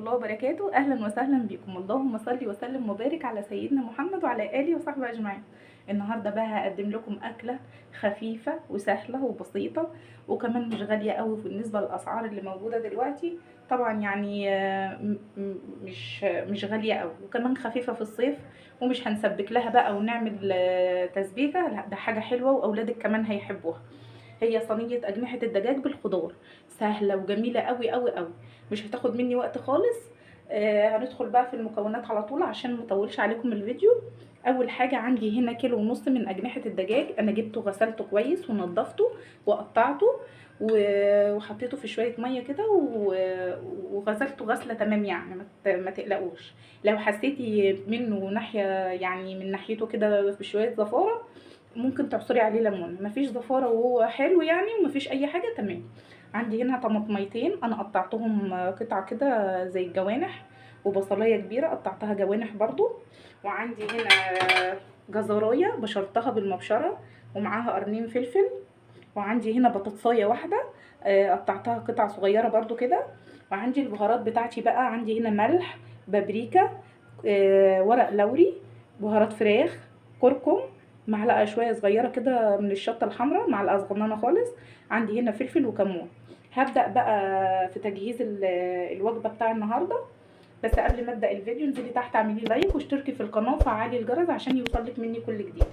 الله وبركاته. اهلا وسهلا بكم. اللهم صل وسلم وبارك على سيدنا محمد وعلى اله وصحبه اجمعين. النهارده بقى هقدم لكم اكله خفيفة وسهلة وبسيطة، وكمان مش غالية قوي بالنسبة للاسعار اللي موجودة دلوقتي. طبعا يعني مش غالية قوي، وكمان خفيفة في الصيف، ومش هنسبك لها بقى ونعمل تسبيكه، لا ده حاجة حلوة واولادك كمان هيحبوها. هي صينية اجنحة الدجاج بالخضار، سهلة وجميلة قوي قوي قوي، مش هتاخد مني وقت خالص. هندخل بقى في المكونات على طول عشان ما اطولش عليكم الفيديو. اول حاجة عندي هنا 1.5 كيلو من اجنحة الدجاج، انا جبته غسلته كويس ونضفته وقطعته وحطيته في شوية مية كده وغسلته غسله تمام، يعني ما تقلقوش. لو حسيتي منه ناحية، يعني من ناحيته كده بشوية زفاره، ممكن تعصري عليه ليمون. مفيش زفاره وهو حلو يعني، ومفيش اي حاجة تمام. عندي هنا طماطميتين انا قطعتهم قطع كده زي الجوانح، وبصلايه كبيرة قطعتها جوانح برضو. وعندي هنا جزرايه بشرتها بالمبشره ومعاها قرنين فلفل. وعندي هنا بطاطسايه واحدة قطعتها قطع صغيرة برضو كده. وعندي البهارات بتاعتي بقى، عندي هنا ملح، بابريكا، ورق لوري، بهارات فراخ، كركم، معلقه شوية صغيرة كده من الشطه الحمراء، معلقه صغننه خالص. عندي هنا فلفل وكمون. هبدا بقى في تجهيز الوجبة بتاع النهارده. بس قبل ما ابدا الفيديو انزلي تحت اعملي لايك واشتركي في القناة وفعلي الجرس عشان يوصلك مني كل جديد.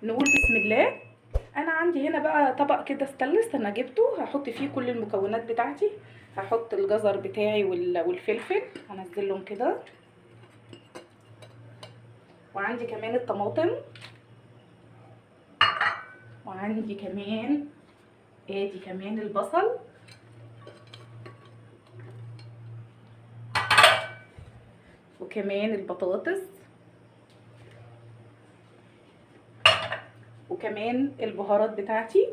نقول بسم الله. انا عندي هنا بقى طبق كده ستانلس انا جبته، هحط فيه كل المكونات بتاعتي. هحط الجزر بتاعي والفلفل هنزلهم كده، وعندي كمان الطماطم، وعندي كمان ادي كمان البصل، وكمان البطاطس، وكمان البهارات بتاعتي.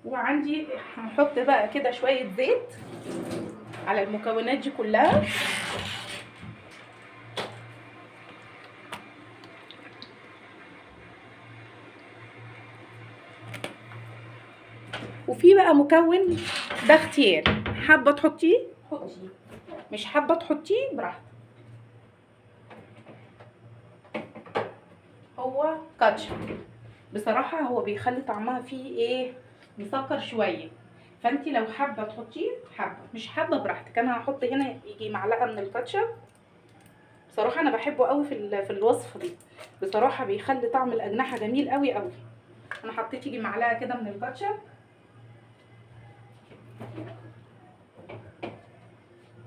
وعندي هنحط بقى كده شوية زيت على المكونات دي كلها. وفي بقى مكون ده اختياري، حابة تحطيه حطيه، مش حابة تحطيه براحتك. هو كاتشب، بصراحة هو بيخلي طعمها فيه ايه، مسكر شوية، فانتي لو حابة تحطيه حابة، مش حابة براحتك. انا هحط هنا يجي معلقه من الكاتشب. بصراحة انا بحبه قوي في الوصفة دي، بصراحة بيخلي طعم الاجنحة جميل قوي قوي. انا حطيت يجي معلقه كده من الكاتشب.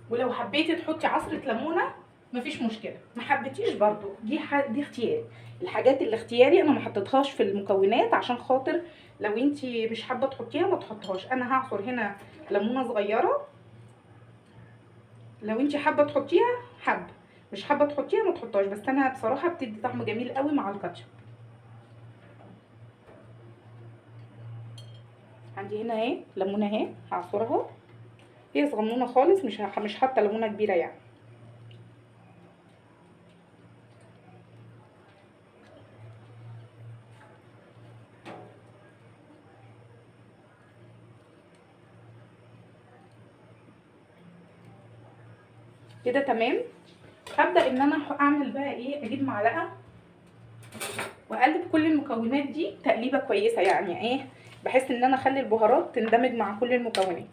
ولو حبيتي تحطي عصره ليمونه مفيش مشكلة، ما حبيتيش برضو دي اختياري. الحاجات اللي اختياري انا ما حطيتهاش في المكونات عشان خاطر لو انتي مش حابة تحطيها ما تحطهاش. انا هعصر هنا ليمونه صغيرة، لو انتي حابة تحطيها حابة، مش حابة تحطيها ما تحطهاش، بس انا بصراحة بتدي طعم جميل قوي مع الكاتشب. عندي هنا اهي ليمونه اهي هعصرها، هي صغنونه خالص، مش حاطه ليمونه كبيرة يعني. كده تمام. هبدا ان انا اعمل بقى ايه، اجيب معلقه واقلب كل المكونات دي تقليبه كويسة، يعني ايه، بحيث ان انا اخلي البهارات تندمج مع كل المكونات.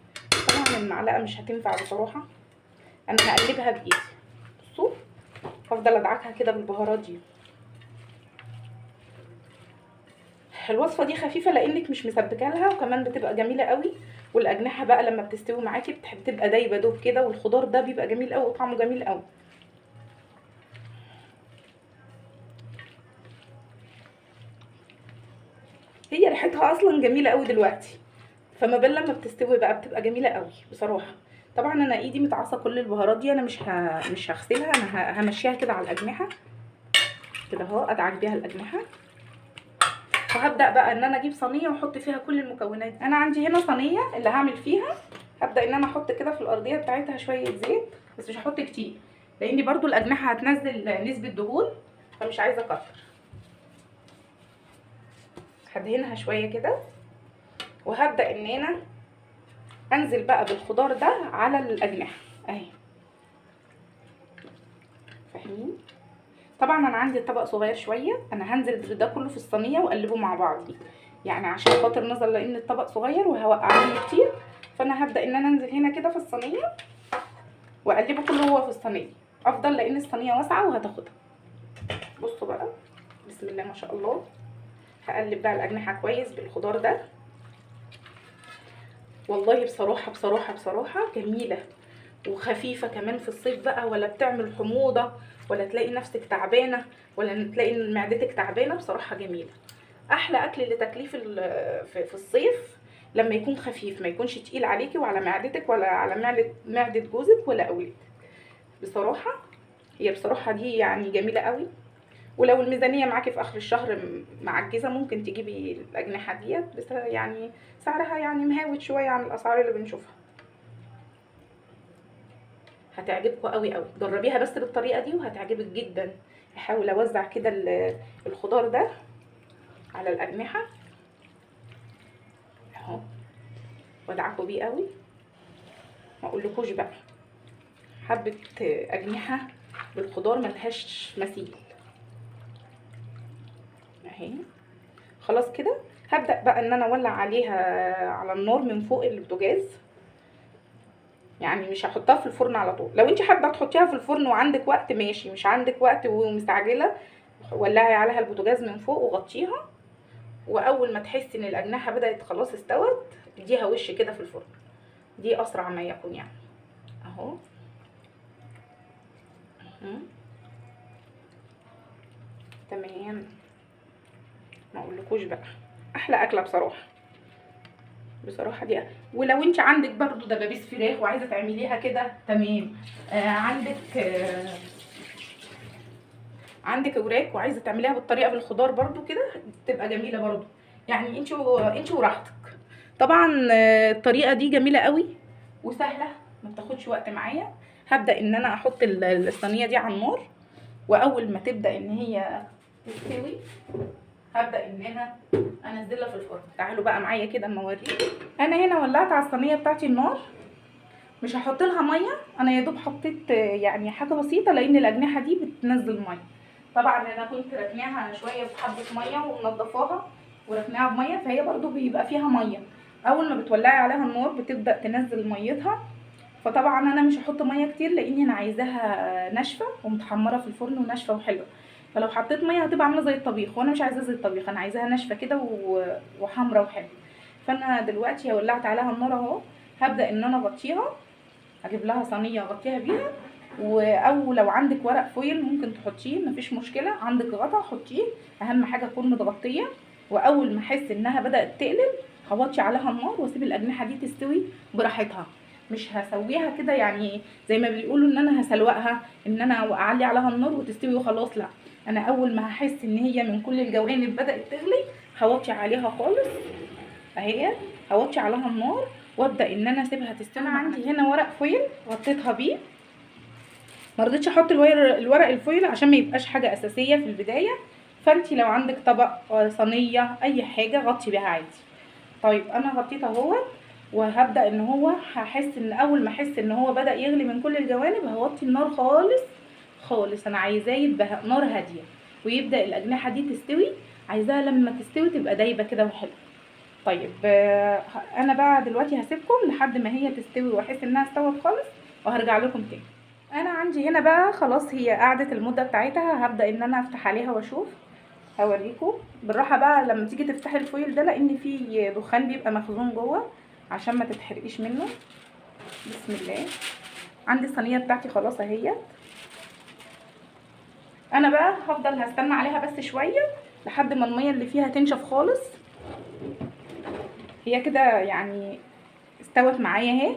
طبعا المعلقة مش هتنفع بصراحة، انا هقلبها بايدي. بصوا هفضل ادعكها كده بالبهارات دي. الوصفة دي خفيفة لانك مش مسبكه لها، وكمان بتبقى جميلة قوي. والاجنحه بقى لما بتستوي معاكي بتبقى دايبه دوب كده، والخضار ده بيبقى جميل قوي وطعمه جميل قوي. هي ريحتها اصلا جميلة قوي دلوقتي، فما بال لما بتستوي بقى بتبقى جميلة قوي بصراحة. طبعا انا ايدي متعصه كل البهارات دي، انا مش هغسلها، انا همشيها كده على الاجنحة كده اهو، ادعك بيها الاجنحة. وهبدا بقى ان انا اجيب صينية واحط فيها كل المكونات. انا عندي هنا صينية اللي هعمل فيها، هبدا ان انا احط كده في الارضية بتاعتها شوية زيت، بس مش هحط كتير لان برضو الاجنحة هتنزل نسبه دهون، فمش عايزه اكتر. هدهنها شوية كده، وهبدا ان انا انزل بقى بالخضار ده على الاجنحة اهي، فاهمين؟ طبعا انا عندي الطبق صغير شوية، انا هنزل ده كله في الصينية واقلبه مع بعض، يعني عشان خاطر نظر لان الطبق صغير وهوقع منه كتير، فانا هبدا ان انا انزل هنا كده في الصينية واقلبه كله هو في الصينية افضل، لان الصينية واسعة وهتاخدها. بصوا بقى بسم الله ما شاء الله، هقلب بقى الاجنحة كويس بالخضار ده. والله بصراحة بصراحة بصراحة جميلة وخفيفة كمان في الصيف بقى، ولا بتعمل حموضه ولا تلاقي نفسك تعبانة ولا تلاقي ان معدتك تعبانة. بصراحة جميلة، احلى اكل لتكليف في الصيف لما يكون خفيف، ما يكونش تقيل عليكي وعلى معدتك ولا على معده جوزك ولا اولادك. بصراحة هي بصراحة دي يعني جميلة قوي. ولو الميزانية معاكي في اخر الشهر معجزه ممكن تجيبي الاجنحة ديت، بس يعني سعرها يعني مهاوت شوية عن الاسعار اللي بنشوفها. هتعجبكم قوي قوي، جربيها بس بالطريقة دي وهتعجبك جدا. هحاول اوزع كده الخضار ده على الاجنحة اهو، وادعكوا بيه قوي. ما اقولكوش بقى حبه اجنحة بالخضار ملهاش مثيل اهي. خلاص كده هبدا بقى ان انا اولع عليها على النار من فوق البوتاجاز، يعني مش هحطها في الفرن على طول. لو انت حابة تحطيها في الفرن وعندك وقت ماشي، مش عندك وقت ومستعجله ولعي عليها البوتاجاز من فوق وغطيها، واول ما تحسي ان الاجنحة بدات خلاص استوت اديها وش كده في الفرن، دي اسرع ما يكون يعني اهو. تمام، ما اقولكوش بقى احلى اكله بصراحة بصراحة دي. ولو انت عندك برضو دبابيس فراخ وعايزه تعمليها كده تمام، عندك اوراق وعايزه تعمليها بالطريقة بالخضار برضو كده تبقى جميلة برضو، يعني انت وراحتك. طبعا الطريقة دي جميلة قوي وسهلة ما بتاخدش وقت معايا. هبدا ان انا احط الصينية دي على النار، واول ما تبدا ان هي تستوي هبدا ان انا انزلها في الفرن. تعالوا بقى معايا كده اما اوريكم. انا هنا ولعت على الصينية بتاعتي النار، مش هحط لها مية، انا يا دوب حطيت يعني حاجة بسيطة لان الاجنحة دي بتنزل مية. طبعا انا كنت ركناها شوية بحبه مية ومنضفاها وركناها بميه، فهي برضو بيبقى فيها مية. اول ما بتولعي عليها النار بتبدا تنزل ميتها، فطبعا انا مش هحط مية كتير لان انا عايزاها ناشفة ومتحمره في الفرن وناشفه وحلوه، فلو حطيت مية هتبقى عامله زي الطبيخ، وانا مش عايزاها زي الطبيخ، انا عايزاها ناشفة كده وحمره وحلوه. فانا دلوقتي ولعت عليها النار اهو، هبدا ان انا اغطيها، اجيب لها صينية اغطيها بيها، او لو عندك ورق فويل ممكن تحطيه مفيش مشكلة، عندك غطا حطيه، اهم حاجة تكون متغطيه. واول ما احس انها بدات تقلب هوطي عليها النار واسيب الاجنحة دي تستوي براحتها، مش هسويها كده يعني زي ما بيقولوا ان انا هسلوقها ان انا اعلي عليها النار وتستوي وخلاص، لا، انا اول ما هحس ان هي من كل الجوانب بدات تغلي هوطي عليها خالص اهي، هوطي عليها النار وابدا ان انا اسيبها تستوي. انا عندي هنا ورق foil غطيتها بيه، ما رضيتش احط الورق ال foil عشان ما يبقاش حاجة اساسية في البداية، فانتي لو عندك طبق صينية اي حاجة غطي بيها عادي. طيب انا غطيتها اهوت، وهبدا ان هو هحس ان اول ما احس ان هو بدا يغلي من كل الجوانب هوطي النار خالص خالص، انا عايزاه يبقى نار هادية ويبدا الاجنحة دي تستوي، عايزاها لما تستوي تبقى دايبه كده وحلوه. طيب انا بقى دلوقتي هسيبكم لحد ما هي تستوي واحس انها استوت خالص وهرجع لكم تاني. انا عندي هنا بقى خلاص هي قعدت المدة بتاعتها، هبدا ان انا افتح عليها واشوف، هوريكم بالراحة بقى لما تيجي تفتحي الفويل ده لان في دخان بيبقى مخزون جوه عشان ما تتحرقيش منه. بسم الله. عندي الصينية بتاعتي خلاص اهيت، انا بقى هفضل هستنى عليها بس شوية لحد ما المية اللي فيها تنشف خالص. هي كده يعني استوت معايا اهي،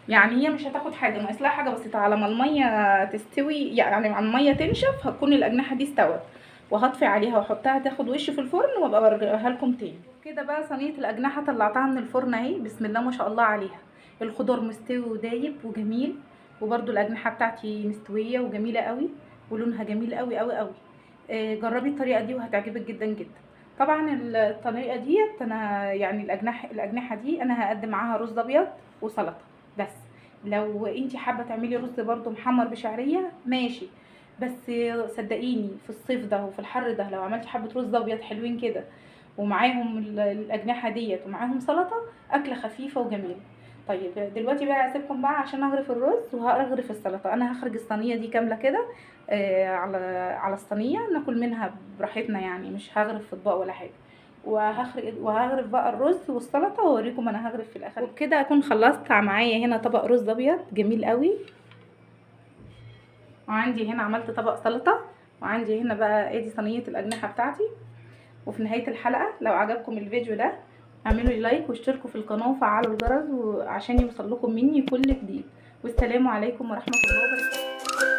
يعني هي مش هتاخد حاجة، ناقص لها حاجة بسيطة على ما المية تستوي، يعني على المية تنشف هتكون الاجنحة دي استوت، وهطفي عليها واحطها تاخد وش في الفرن وابقى برجعها لكم تاني. كده بقى صينية الاجنحة طلعتها من الفرن اهي، بسم الله ما شاء الله عليها، الخضار مستوي ودايب وجميل، وبرده الاجنحة بتاعتي مستوية وجميلة قوي ولونها جميل قوي قوي قوي. جربي الطريقة دي وهتعجبك جدا جدا. طبعا الطريقة ديت انا يعني الاجنحة دي انا هقدم معاها رز ابيض وسلطة بس. لو انتي حابة تعملي رز برده محمر بشعريه ماشي، بس صدقيني في الصيف ده وفي الحر ده لو عملتي حبه رز ابيض حلوين كده ومعاهم الاجنحة ديت ومعاهم سلطة، اكله خفيفة وجميلة. طيب دلوقتي بقى هسيبكم بقى عشان اغرف الرز وهغرف السلطة. انا هخرج الصينية دي كاملة كده على الصينية ناكل منها براحتنا، يعني مش هغرف في اطباق ولا حاجة. وهغرف بقى الرز والسلطة واوريكم انا هغرف في الاخر. وبكده اكون خلصت. معايا هنا طبق رز ابيض جميل قوي، وعندي هنا عملت طبق سلطة، وعندي هنا بقى ادي صينية الاجنحة بتاعتي. وفي نهاية الحلقة لو عجبكم الفيديو ده اعملوا لي لايك واشتركوا في القناة وفعلوا الجرس عشان يوصل لكم مني كل جديد. والسلام عليكم ورحمة الله وبركاته.